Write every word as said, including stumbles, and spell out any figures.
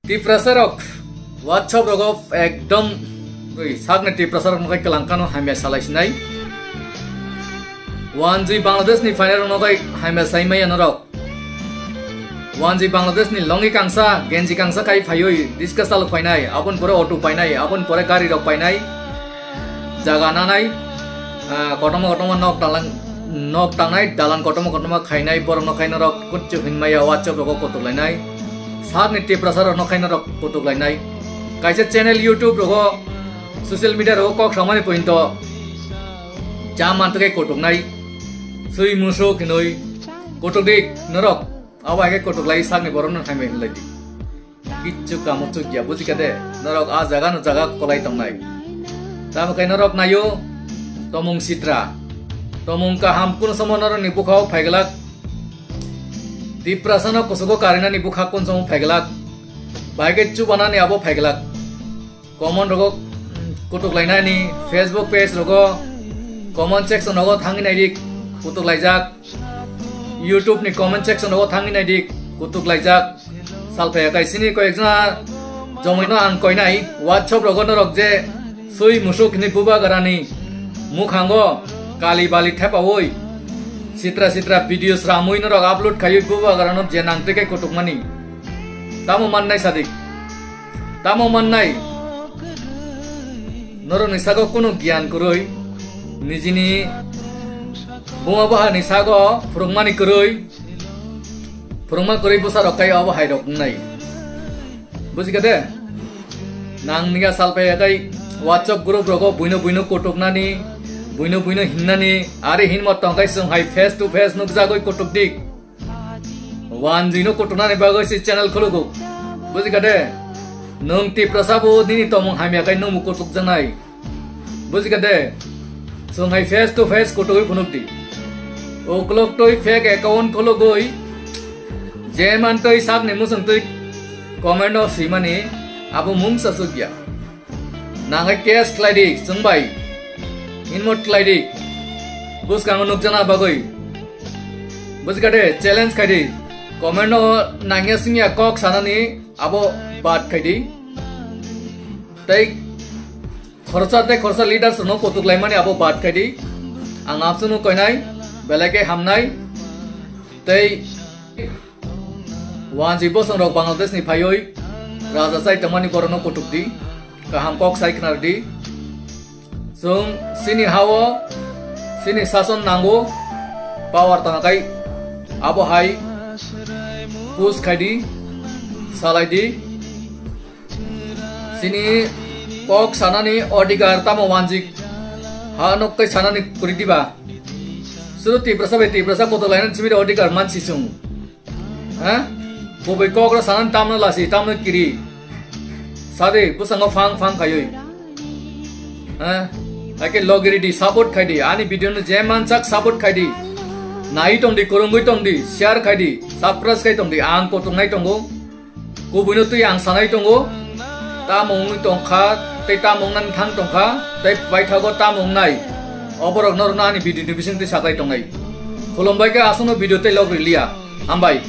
Tiprasa rok WhatsApp rogo ekdom ui sakni Tiprasa rok nokai kelang kano hamya salai sinai. Wanjui Bangladesh ni final rok nokai hamya sai maya norok. Wanjui Bangladesh ni longi kangsa, genji kangsa kai phaioi discuss taluk painai, abon pore auto painai, abon pore gari rok painai. Jaga nanai, ah, kotorma kotorma nok dalan, nok tangnai, dalan kotorma kotorma khainai, borok nokai norok kutchu hinmaya WhatsApp rogo kutuk lainai. Sakni Tiprasa rok nokai norok kutuk lainai. Kaisa channel YouTube rogo, social media rogo kok samani pointo jam mantuke kutuknai. Sui musuk hinoi kutuk dik norok. Abo hai khe kutuk lai sakni borok no hamya hinlai di. Kichu kamo chuk ya, buji kade? Norok a jaga no jaga kolai tongnai. Tamo khe norok nayo, tomung sitra. Tomung kaham kun somo norok ni bukhao phaiglak. Tiprasa no kusugo karinani bukha kun somo phaiglak. Bai khe chubanani abo phaiglak. Comment rogo kutuk lainani, Facebook page rogo comment section rogo thangwi nai dik kutuk laijak. YouTube ni comment section rogo thangwi nai dik kutuk laijak. Salphaya kaisini koyekjona jomoi no ang koinai WhatsApp rogo norok je sui musuk hinwi bubagrani mukhango kali bali thepaui sitra sitra video sramui norok upload khaiwi bubagrano je nangtwi khe kutukmani. Tamo mannai sadik? Tamo mannai? Norokni sago kunu giyan kwrwi, nijini buma bahani sago phwrwngmani kwrwi, phwrwngma kwrwi bwsarok kai obo hairok wngnai. Bujikha de? Nang niga salpai akai WhatsApp group rogo buino buino kutuknani, buino buino hinnani, ari hinmo tongkai chwng hai face to face nukjagwi kutuk dik. Wanjui no kutuknani bagwi se channel khulugo. Bujikha de? Nwng Tiprasa bo nini tomung hamya kai nwngbo kutukjaknai. Bujikha de? Chwng hai face to face kutugwi phunuk di. Uklok twi fake account khulugwi je man twi sakni musung twi comment o swimani abo mungsa sukya. Nang hai case khlai di, chwng bai. Inmot khlai di. Bwskango nukjana bagwi. Bujikha de, challenge khai di. Comment o nangya singya kok sanani abo bad khai di. Tei khoroksa tei khoroksa leaders no kutuk laimani abo bad khai di. Ang absunu koinai, belai khe hamnai. Tei Wanjui bosong rok Bangladesh ni phaioi raja chai tongmani borok no kutuk di, kaham kok sai khna di. Chwng chini hao chini sason nango, power tangkai abo hai push khai di, salai di. Chini kok sanani odhikar tamo wanjik ha nok kai sanani kwrwi diba? Suru Tiprasa bai Tiprasa kutuk lainani chimiri odhikar mansi chwng. Ha? Kubui kok rok sanani tamno lasi, tamno kiri. Sadi, bwskango phang phang khaiwi. Ha? Haikhe logiri di, support khai di. Ani video no je mansak support khai di. Nai tong di, kwrwngwi tong di, share khai di, subscribe khai tong di. Ang kutuk nai tongo. Kubui no twi ang sanai tongo. Tamo wngwi tong kha, tei tamo wngnani thang tong kha, tei paithago tamo wngnai. Oborok norokno ani video ni bisingtwi saklai tongnai. Khulumbai khe aswkno video tei log riliya. Hambai.